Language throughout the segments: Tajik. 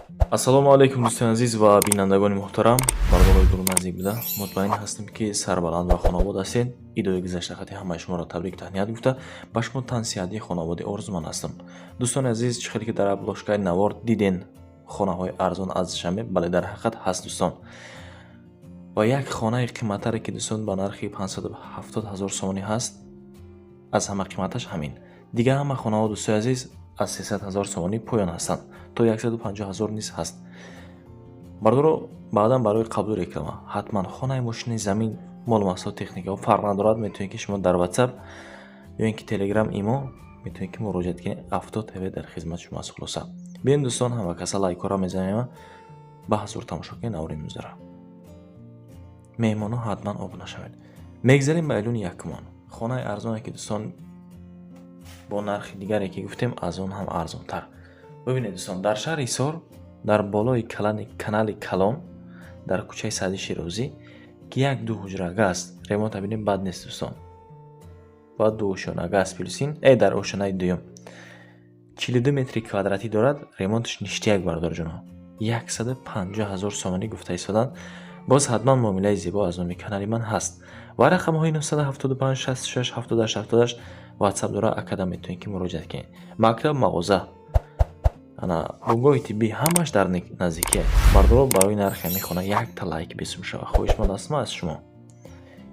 Ассалому алайкум, дӯстони азиз ва бинандагони муҳтарам, бародарои дуру наздик буда. Мутмаин ҳастем, ки сарбаланд ва хонобод ҳастед. Идои гузашта хати ҳамаи шуморо табрик таҳният гуфта, ба шумо тансиҳатии хонаводаи орзуманд ҳастам. Дӯстони азиз, чӣ хеле ки дар обложкаи навор диден, хонаҳои арзон аз Душанбе, бале, дар ҳақиқат ҳаст, дӯстон. Ва як хонаи қиматтаре, ки, дӯстон, ба нархи 570 ҳазор сомонӣ ҳаст, аз ҳама қиматаш ҳамин. Дигар ҳама хонаҳо, дӯстои азиз, аз 300 ҳазор сомонӣ поён ҳастанд, то 150 ҳазор низ ҳаст. Бардоро, баъдан барои қабули реклама ҳатман хонаи, мошини, замин, молу маҳсулот, техникаҳо фарқ надорад, метавонед, ки шумо дар WhatsApp ё ин ки Telegram, имо метавонед, ки муроҷиат кунед. Авто ТВ дар хизмати шумо аст. Хулоса, биён, дӯстон, ҳама каса лайкҳоро мезанем, ба ҳазур тамошо кунед навори имрӯзара. Меҳмонҳо ҳатман обуна шавед. Мегзарем ба эълони якумон. Хонаи арзоне, ки, дӯстон, бо нархи дигаре, ки гуфтем, аз он ҳам арзонтар. Бибинед, дӯстон, дар шаҳри Ҳисор, дар болои канали калон, дар кӯчаи Саъди Шерозӣ, ки як ду ҳуҷрага аст. Ремонта бинем, бад нест, дӯстон, ва дуошёнага аст, плюсин дар ошёнаи дуюм, 42 метри квадратӣ дорад. Ремонташ ништяк, бародарҷоно. 150 000 сомонӣ гуфта истоданд. Боз ҳатман муомилаи зебо аз номи канали ман ҳаст ва рақамҳои 975 66 78 78 ватсап дора, акада метавонед, ки муроҷиат кунед. Мактаб, мағоза, ана бунгоҳи тиббӣ ҳамаш дар наздикия. Бардоро, барои нархи ҳамин хона якта лайк бесум шава, хоҳишманд ҳастам аз шумо.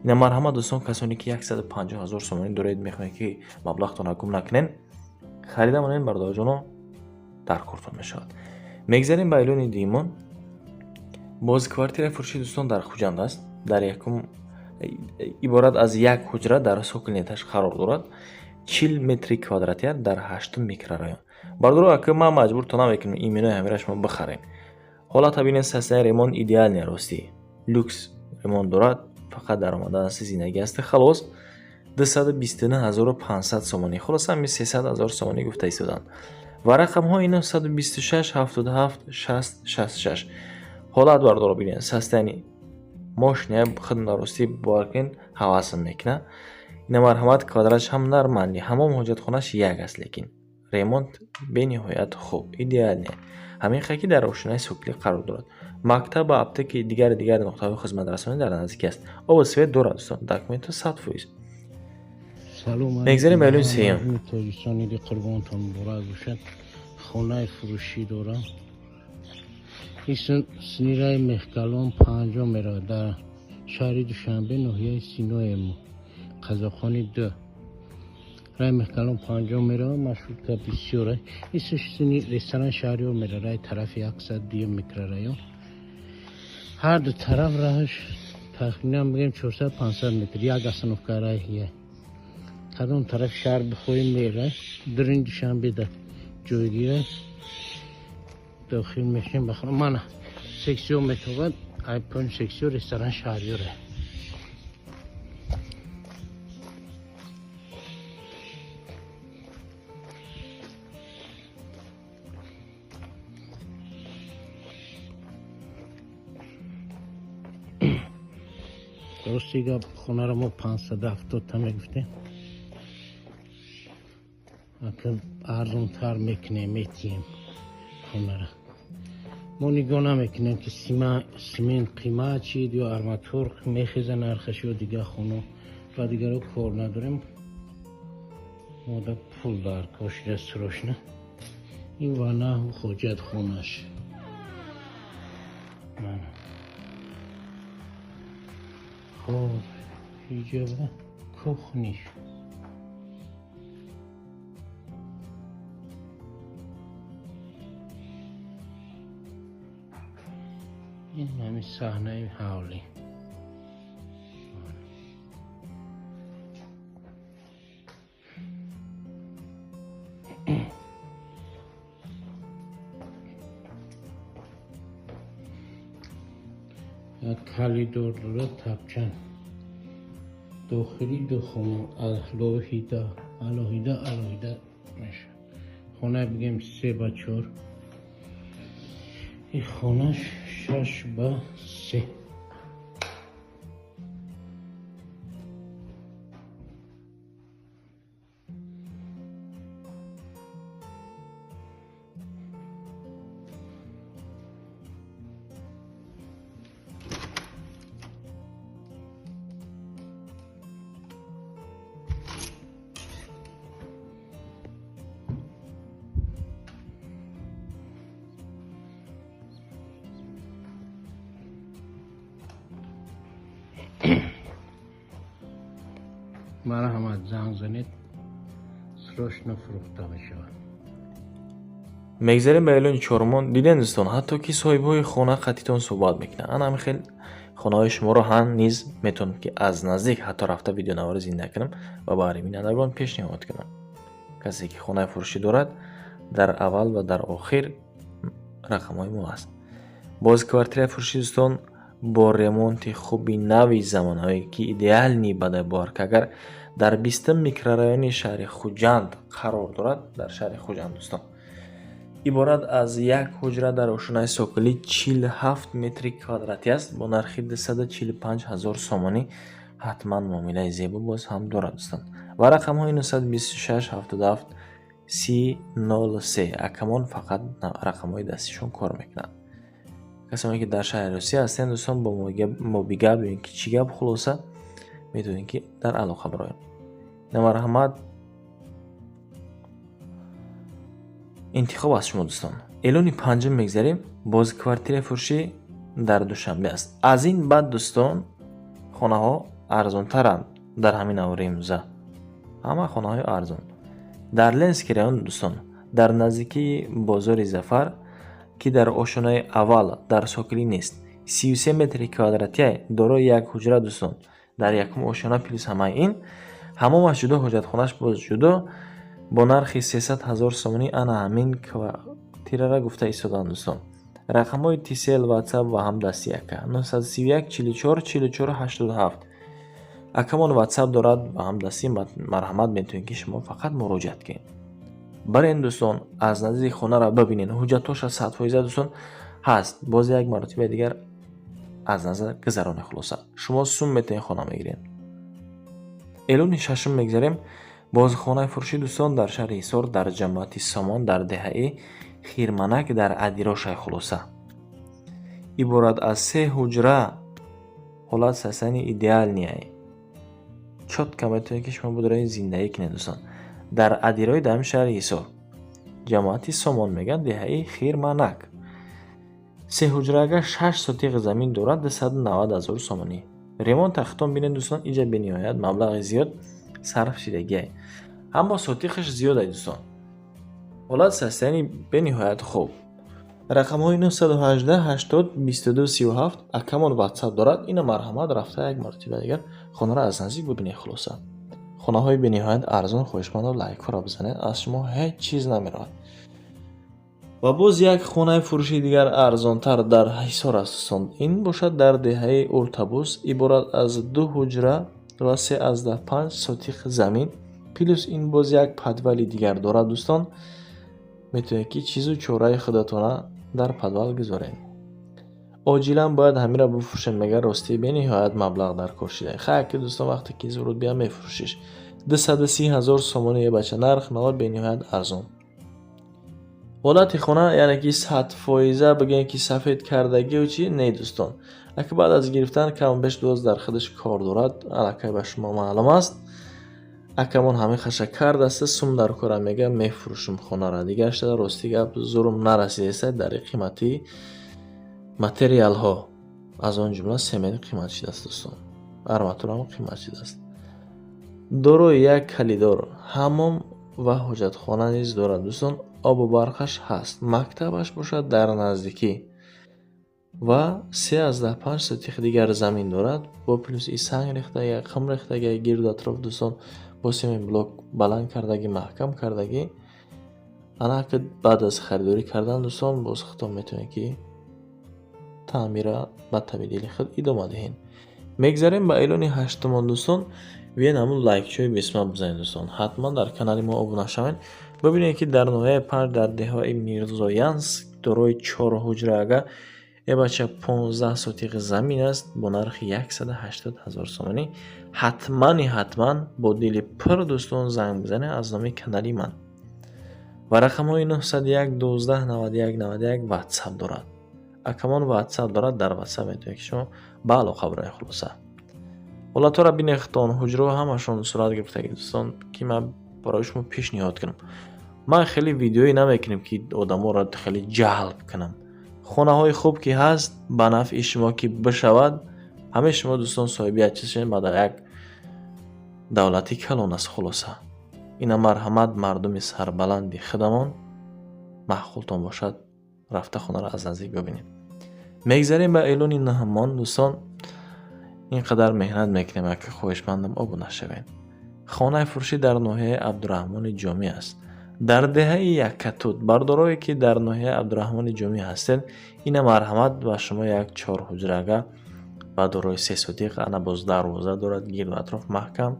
Ина, марҳамат, дӯстон, касоне ки 150 ҳазор сомонӣ доред, мехоҳед, ки маблағтонро гум накунед, харида монед, бародарҷоно, дар кортон мешавад. Мегзарем ба эълони дуюмон. Боз квартираи фурӯши, дӯстон, дар Хуҷанд аст. Дар якум иборат аз як ҳуҷра дар цокольный этаж қарор дорад, 40 метри квадратия, дар ҳаштум микрорайон. Бародаро, ака, ман маҷбуртон намекунам, иминои ҳамира шумо бихаред. Ҳолата бинед, состояние ремонт идеальный, ростӣ люкс ремонт дорад, фақат даромадан аст, зиндагӣ аст, халос. 229 500 сомонӣ, хулоса ҳамин 300 ҳазор сомонӣ гуфта истоданд ва рақамҳои 926 77 60 66. Ҳолат, бародаро, бинед, состояние мошиная худм, ростӣ, бовар кунед, ҳавасм мекунад. Ина, марҳамат, квадратш ҳам нормальный, ҳамом ҳоҷатхонаш як аст, лекин ремонт бениҳоят хуб, идеальный. Ҳамин хел, ки дар ошёнаи цоколӣ қарор дорад. Мактаб ва аптеки, дигари дигари нуқтаҳои хизматрасонӣ дар наздикӣ аст. Обу свет дорад, дӯстон, документҳо 100%. Мегзарем ба эълони сеюм. Тоҷикистон, иди қурбонтон муборак бошад. Хонаи фурӯшӣ дорам. Снираи Мехкалон 50 меравад, дар шаҳри Душанбе, ноҳияи Синоему, Қазоқони ду. Раи Мехкалон 50 меравад, маршрутка бисёра. Исни ресторан Шаҳриёр меравад, раи тарафи 102 микрорайон. Ҳар ду тараф раҳаш тахминан бигем 400-500 метр, як остановка раҳия. Кадом тарафи шаҳр бихоҳӣ, мерай. Дурин Душанбеда ҷойгира. Дохил мешем ба хона. Мана сексиё метобад, айпон сексиё ресторан Шаҳриёре. Рости гап, хонаро мо 570 та мегуфтем, ака арзонтар мекунем, метиҳем хонара. Мо нигоҳ намекунем, ки симент қимат чид ё арматур мехеза нархаш ё дигар хоно ба дигаро кор надорем. Мода пул дар кор шуда срочно. Ин ванаҳу хоҷат хонаш. Мана, хоб, иҷоба кухниш. Ин ҳамин саҳнаи ҳавлӣ. Як коридор дорад, тапчан. Дохили ду хона алоҳида, алоҳида, алоҳида мешавад. Хона бигем 3 ба 4, ин хона 6 ба 3. Марҳамат, занг занед, срочно фурӯхта мешавад. Мегзарем ба эълони чорумон. Дидем, дӯстон, ҳатто ки соҳибҳои хона қатитон суҳбат мекунанд. Ана ҳамин хел хонаҳои шуморо ҳам низ метавонам, ки аз наздик ҳатто рафта видеонавори зинда кунам ва баҳри бинандагон пешниҳод кунам. Касе ки хонаи фурӯшӣ дорад, дар аввал ва дар охир рақамҳои мо аст. Боз квартираи фурӯшӣ, дӯстон, бо ремонти хуби нави замонавӣ, ки идеальный бадай агар дар 20-ум микрорайони шаҳри Хуҷанд қарор дорад, дар шаҳри Хуҷанд, дӯстон. Иборат аз як ҳуҷра дар ошонаи соколӣ, 47 метри квадратӣ аст, бо нархи 245 ҳазор сомонӣ. Ҳатман муомилаи зебо боз ҳам дорад, дӯстон. Ва рақамҳои 926 77 30 03. Акамон фақат рақамҳои дастишон кор мекунанд. Касоне ки дар шаҳри Русия ҳастанд, дӯстон, бо мобигап ё ин ки чӣ гап, хулоса, метавонед, ки дар алоқа бироед. Марҳамат, интихоб аз шумо, дӯстон. Эълони панҷум мегзарем. Боз квартираи фурӯшӣ дар Душанбе аст. Аз ин баъд, дӯстон, хонаҳо арзонтаранд. Дар ҳамин навори имрӯза ҳама хонаҳои арзон дар Ленинский район, дӯстон, дар наздикии бозори Зафар, ки дар ошонаи аввал дар сокилӣ нест, 33 метри квадратия, дорои як ҳуҷра, дӯстон, дар якум ошона, плюс ҳамаи ин ҳамомаш ҷудо, ҳоҷатхонаш боз ҷудо, бо нархи 300 ҳазор сомонӣ. Ана ҳамин квартирара гуфта истоданд, дӯстон. Рақамҳои Tcell, WhatsApp ва ҳам дасти яка 931 44 44 87. Акамон WhatsApp дорад ва ҳам дастӣ. Марҳамат, метавонед, ки шумо фақат муроҷиат кунед. Барен, дӯстон, аз наздик хонара бибинед. Ҳуҷҷатҳоша 100%, дӯстон, ҳаст. Боз як маротиба дигар аз назар гузаронед. Хулоса, шумо сум метавонед, хона мегиред. Эълони шашум мегзарем. Боз хонаи фурӯшӣ, дӯстон, дар шаҳри Ҳисор, дар ҷамоати Сомон, дар деҳаи Хирманак, дар Адирошай. Хулоса, иборат аз се ҳуҷра, ҳолат состояние идеальный, чётко метавонед, ки шумо бидоред, зиндагӣ кунед, дӯстон. Дар Адирои дар шаҳри Ҳисор, ҷамоати Сомон мегӯянд, деҳаи Хирманак, се ҳуҷрага, 6 сотиқ замин дорад, 290 ҳазор сомонӣ. Ремонт тахтон бинед, дӯстон, иҷа бениҳоят маблағи зиёд сарф шидагиай, аммо сотиқаш зиёд ай, дӯстон. Ҳолат состояние бениҳоят хуб. Рақамҳои 918 80 22 37. Акамон WhatsApp дорад. Ина, марҳамат, рафта як маротиба дигар хонаро аз наздик бибинед. Хулоса, хонаҳои бениҳоят арзон. Хоҳишмандо, лайкҳоро бизанед, аз шумо ҳеҷ чиз намеравад. Ва боз як хонаи фурӯшии дигар арзонтар дар Ҳисор аст, дӯстон. Ин бошад дар деҳаи Уртабус, иборат аз ду ҳуҷра ва 3,5 сотиқ замин, плюс ин боз як подвали дигар дорад, дӯстон. Метавонед, ки чизу чораи худатона дар подвал гузоред. Оҷилан бояд ҳамира бифурӯшем, мега. Ростӣ, бениҳоят маблағ дар кор шида. Хайр ки, дӯстон, вақте ки зуруд бия, мефурӯшиш. 230 ҳазор сомонӣ, бача, нарх наво бениҳоят арзон. Ҳолати хона, яъне ки 100%, бигӯем, ки сафед кардагиу чи не, дӯстон. Ака баъд аз гирифтан каму беш боз дар худаш кор дорад, аллакай ба шумо маълум аст. Акамон ҳамин хаша кардаста, сум дар кора, мега, мефурӯшум хонара. Дигар шуда, рости гап, зурум нарасидаста дар қимати материалҳо, аз он ҷумла семент қимат шудааст, дӯстон, арматурам қимат шудааст. Дорои як калидор, ҳаммом ва ҳоҷатхона низ дорад, дӯстон. Обу барқаш ҳаст, мактабаш бошад дар наздикӣ ва 3,5 сотих дигар замин дорад, бо плюс и санг рехтага, қум рехтага гирду атроф, дӯстон, бо семент блок баланд кардагӣ, маҳкам кардагӣ. Ана ки баъд аз харидорӣ кардан, дӯстон, боз худтон метавонед, ки таъмира ба таби дили худ идома диҳед. Мегзарем ба эълони ҳаштумон, дӯстон. Биёед, ҳамун лайкчои бисмат бизанед, дӯстон, ҳатман дар канали мо обуна шавед. Бибинед, ки дар ноҳияи Панҷ, дар деҳаи Мирзоянск, дорои чор ҳуҷрага, е бача, 15 сотиқ замин аст, бо нархи 180 ҳазор сомонӣ. Ҳатмани ҳатман бо дили пур, дӯстон, занг бизанед аз номи канали ман. Ва рақамҳои 901 12 91 91 WhatsApp дорад. Акамон WhatsApp дорад, дар WhatsApp метавонед, ки шумо ба алоқа бироед. Хулоса, ҳолатҳоро бинед худтон, ҳуҷраҳо ҳамашон сурат гирифтаги, дӯстон, ки ман барои шумо пешниҳод кунам. Ман хеле видеое намекунем, ки одаморо хеле ҷалб кунам. Хонаҳои хуб ки ҳаст, ба нафъи шумо ки бишавад, ҳамаи шумо, дӯстон, соҳиби як чиз шавед. Ма дар як Давлати калон аст хулоса. Ина марҳамат, мардуми сарбаланди худамон, маъқултон бошад, рафта хонаро аз наздик бибинед. Мегзарем ба эълони наҳумон. Дӯстон, ин қадар меҳнат мекунем, ака, хоҳишмандам, обуна шавед. Хонаи фурӯшӣ дар ноҳияи Абдураҳмони Ҷомӣ аст, дар деҳаи Яккатут. Бардорое, ки дар ноҳияи Абдураҳмони Ҷомӣ ҳастед, ина марҳамат, ба шумо як чорҳуҷрага ба дорои се сотиқ. Ана боз дарвоза дорад, гирду атроф маҳкам,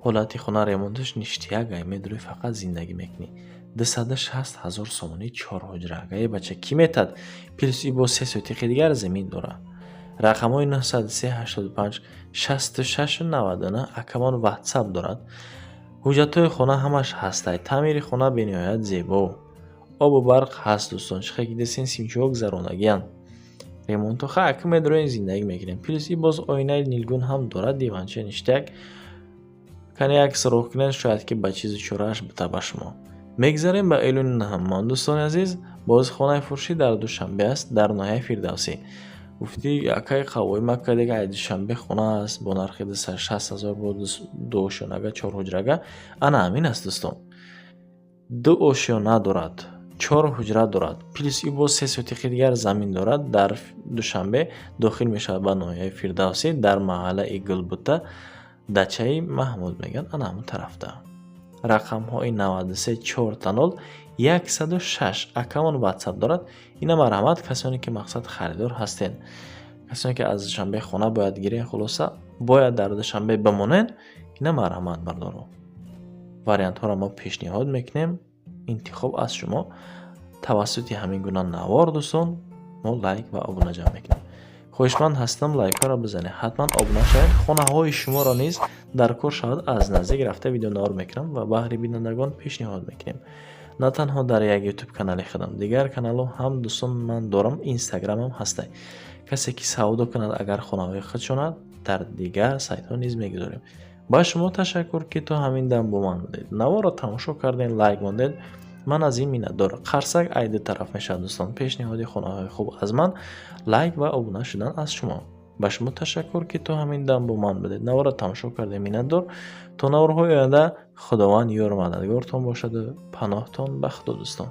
ҳолати хона ремонташ ништяк ай, медурӣ, фақат зиндагӣ мекунӣ. 260 000 сомонӣ чорҳуҷрагае, бача, кӣ метад? Плюс и боз се сотиқи дигар замин дорад. Рақамҳои 903 85 66 99 акамон Ватсап дорад. Ҳуҷҷатҳои хона ҳамаш ҳастай, таъмири хона бениҳоят зебо, обу барқ ҳаст. Дӯстон, чӣ хел ки дидесен, симчиҳо гузаронагиянд, ремонтҳо. Ха, ака, медроем, зиндагӣ мекунем. Плюс и боз оинаи нилгун ҳам дорад, диванча ништяк. Кане як суроғ кунед, шояд ки ба чизу чорааш бита ба шумо. Мегзарем ба эълони наҳумон. Дӯстони азиз, боз хонаи фурӯшӣ дар Душанбе аст, дар ноҳияи Фирдавсӣ. Гуфтӣ, акай қавои макка дига, ай Душанбе хона аст бо нархи 260 000, бо дуошёнага, чорҳуҷрага. Ана ҳамин аст, дӯстон. Ду ошёна дорад, чор ҳуҷра дорад, плюс и боз се сотиқи дигар замин дорад. Дар Душанбе дохил мешавад ба ноҳияи Фирдавсӣ, дар маҳаллаи Гулбута, дачаи Маҳмуд мегӯянд, ана ҳамон тарафта. Рақамҳои 93 4 0 106 акамон Ватсап дорад. Ина марҳамат, касоне ки мақсад харидор ҳастед, касоне ки аз Душанбе хона бояд гирен, хулоса, бояд дар Душанбе бимонед, ина марҳамат, бардоро, вариантҳоро мо пешниҳод мекунем, интихоб аз шумо. Тавассути ҳамин гуна навор, дӯстон, мо лайк ва обуна ҷамъ мекунем. Хоҳишманд ҳастам, лайкҳоро бизанед, ҳатман обуна шавед. Хонаҳои шуморо низ дар кор шавад, аз наздик рафта видеонавор мекунам ва баҳри бинандагон пешниҳод мекунем. На танҳо дар як Ютуб канали худам, дигар каналҳо ҳам, дӯстон, ман дорам, Инстаграмам ҳастай. Касе ки савдо кунад, агар хонаҳои худшона, дар дигар сайтҳо низ мегузорем. Ба шумо ташаккур, ки то ҳамин дам бо ман будед, наворро тамошо кардем, лайк мондед. Ман аз ин миннатдор. Қарсак ай ду тараф мешавад, дӯстон. Пешниҳоди хонаҳои хуб аз ман, лайк ва обуна шудан аз шумо. Ба шумо ташаккур, ки то ҳамин дам бо ман будед, наворро тамошо кардем. Миннатдор. То наворҳои оянда Худованд ёру мададгортон бошаду паноҳтон ба Худо, дӯстон.